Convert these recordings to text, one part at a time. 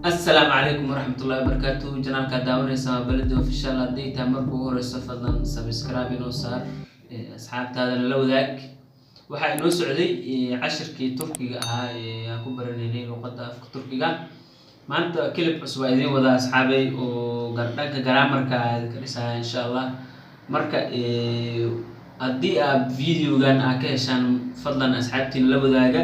Asalaamu calaykum waraxmatullahi wabarakaatu. Channelkaa daawanaysa waa Baladi Official. Haddii tahay marka ugu horeyso, fadlan subscribe inoo saar, asxaabtaadana la wadaag. Waxaa inoo socday cashirkii Turkiga ahaa ee aan ku baranaynay luqadda afka Turkiga. Maanta clip cusub aa idiin wadaa, asxaabey, oo dhanka grammarka idinka dhisaya, insha Allah. Marka haddii aad videogan aa ka heshaan, fadlan asxaabtiina la wadaaga.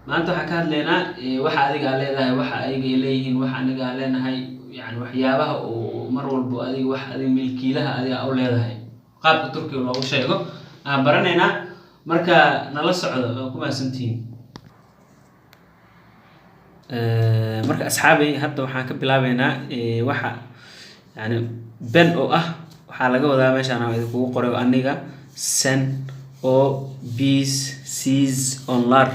Maanta waxaan ka hadlaynaa waxa adiga aa leedahay, waxa ayaga ay leeyihiin, waxa aniga aan leenahay, yani waxyaabaha oo mar walbo adiga, wax adiga milkiilaha adiga aa u leedahay, qaabka Turkiga loogu sheego aan baranaynaa. Marka nala socdo, waa ku mahadsantihiin. Marka asxaabey, hadda waxaan ka bilaabeynaa waxa yani ben oo ah. Waxaa laga wadaa meeshaan aan idinkugu qoray aniga, sen, o, biz, siz, onlar,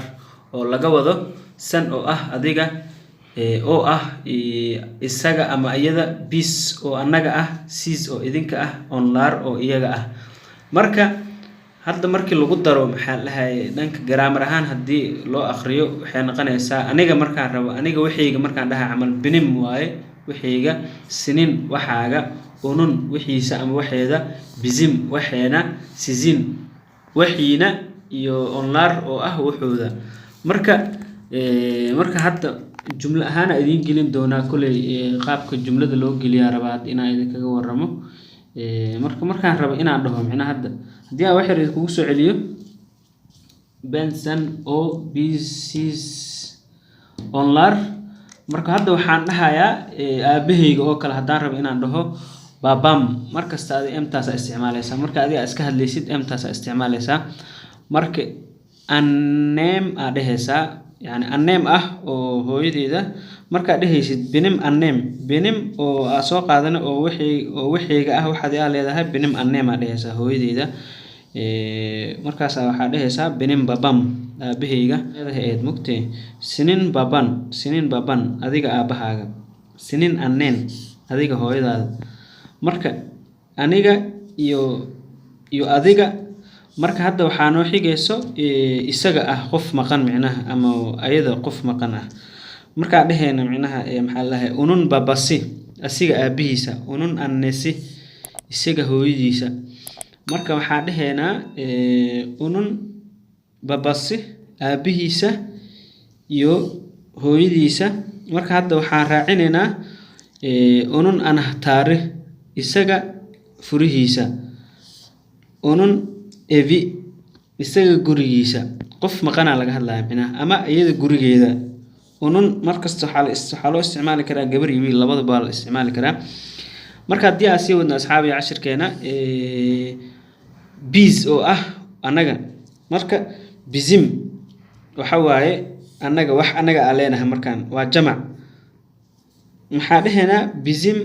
oo laga wado sen oo ah adiga, oo ah isaga ama iyada, biz oo annaga ah, siz oo idinka ah, onlar oo iyaga ah. Marka hadda markii lagu daro, maxaa dhahay, dhanka grammar ahaan haddii loo akriyo, waxay noqonaysaa aniga markaan rabo, aniga waxayga markaan dhahay camal, benim waaye waxayga, senin waxaaga, onun wixiisa ama waxeeda, bizim waxeena, sizin waxiina iyo onlar oo ah waxooda. Marka hadda jumlo ahaan aa idiin gelin doonaa. Koley qaabka jumlada loo geliyaa rabaa hadda inaan idinkaga waramo. Marka markaan rabo inaan dhaho, micnaha hadda haddii aan wax yar idinkugu soo celiyo, ben, sen, o, biz, siz, onlar. Marka hadda waxaan dhahayaa aabaheyga oo kale haddaan rabo inaan dhaho, babam. Markasta adi m-taasa isticmaaleysaa. Marka adiga iska hadlaysid, m-taasa isticmaaleysaa. Marka annem aa dhehaysaa, yani annem ah oo hooyadeeda. Markaad dhehaysid benim annem, benim oo aa soo qaadana oo wixii oo wixiyga ah, waxaad aa leedahay benim annem aa dhehaysaa, hooyadeyda. Markaasa waxaa dhehaysaa benim babam, aabaheyga leedahay eed mugtee. Senin baban, senin baban, adiga aabahaaga. Senin annen, adiga hooyadaada. Marka aniga iyo adiga. Marka hadda waxaa noo xigayso isaga ah qof maqan, micnaha, ama ayada qof maqan ah. Markaa dhehayna, micnaha, maxaa la dhahay, onun babası, asiga aabihiisa, onun annesi, isaga hooyadiisa. Marka waxaa dhehaynaa onun babası, aabihiisa iyo hooyadiisa. Marka hadda waxaan raacinaynaa onun anahtarı, isaga furihiisa, onun evi, isaga gurigiisa. Qof maqanaa laga hadlaya, micnaha, ama iyada gurigeeda. Onun markasta waxaa loo isticmaali karaa gabar iyo wiil, labadaba waa la isticmaali karaa. Marka haddii aan sii wadno, asxaabi, cashirkeena, biz oo ah annaga. Marka bizim waxa waaye annaga, wax annaga aan leenahay. Markaan waa jamac, maxaa dhehaynaa? Bizim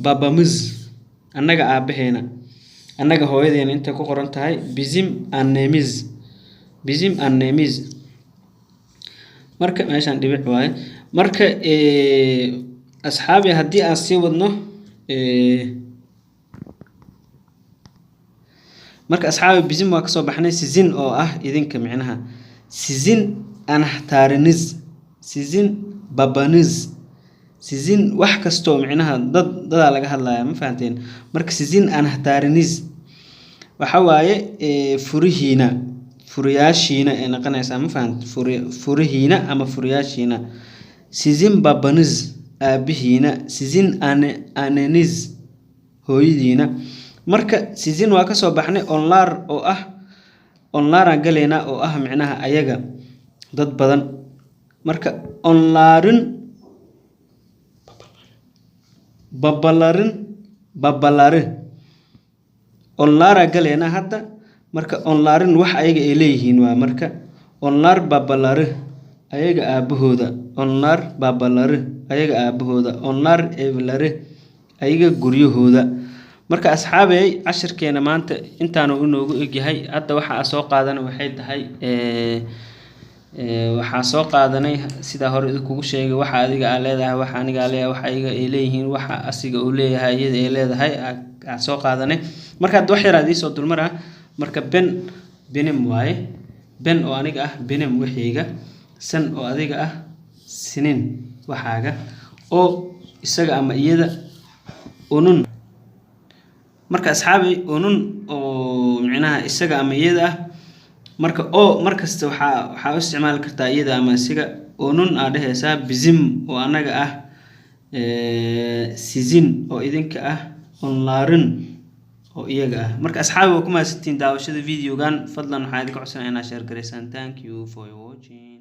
babamız, annaga aabaheena, annaga hooyadeena intay ku qoran tahay, bizim annemiz, bizim annemiz. Marka meeshaan dhibic waaye. Marka asxaabi, haddii aan sii wadno, marka asxaabi, bizim waa kasoo baxnay. Sizin oo ah idinka, micnaha, sizin anahtarınız, sizin babanız, sizin wax kastoo, micnaha, dad dadaa laga hadlaya, ma fahanteen? Marka sizin anahtarınız waxa waaye furihiina, furiyaashiina ay noqonaysaa, ma fahant? Furihiina ama furiyaashiina. Sizin babanız, aabihiina. Sizin anneniz, hooyadiina. Marka sizin waa kasoo baxnay. Onlar oo ah, onlaraan galaynaa, oo ah micnaha ayaga, dad badan. Marka onların babaların, babaları, onlaraa galaynaa hadda. Marka onların wax ayaga ay leeyihiin waa. Marka onlar babaları, ayaga aabahooda. Onlar babaları, ayaga aabahooda. Onlar evleri, ayaga guryahooda. Marka asxaabey, cashirkeena maanta intaanu inoogu egyahay. Hadda waxa aan soo qaadanay waxay tahay, waxaa soo qaadanay, sidaa hore idinkugu sheegay, waxa adiga aa leedahay, waxa aniga aa leeyahay, waxa ayaga ay leeyihiin, waxa asiga uu leeyahay, iyada ay leedahay aa soo qaadanay. Marka hadda wax yaraa idiin soo dulmaraa. Marka ben benim waaye, ben oo aniga ah, benim wixiyga, sen oo adiga ah, senin waxaaga, O isaga ama iyada, onun. Marka asxaabi, onun oo micnaha isaga ama iyada ah. Marka o markasta waxaa u isticmaali kartaa iyada ama isiga. Onun aa dhehaysaa, bizim oo anaga ah, sizin oo idinka ah, onların oo iyaga ah. Marka asxaabi, waa ku mahadsantiin daawashada videogan. Fadlan waxaa idinka codsanaya inaad share garaysaan. Thank you for watching.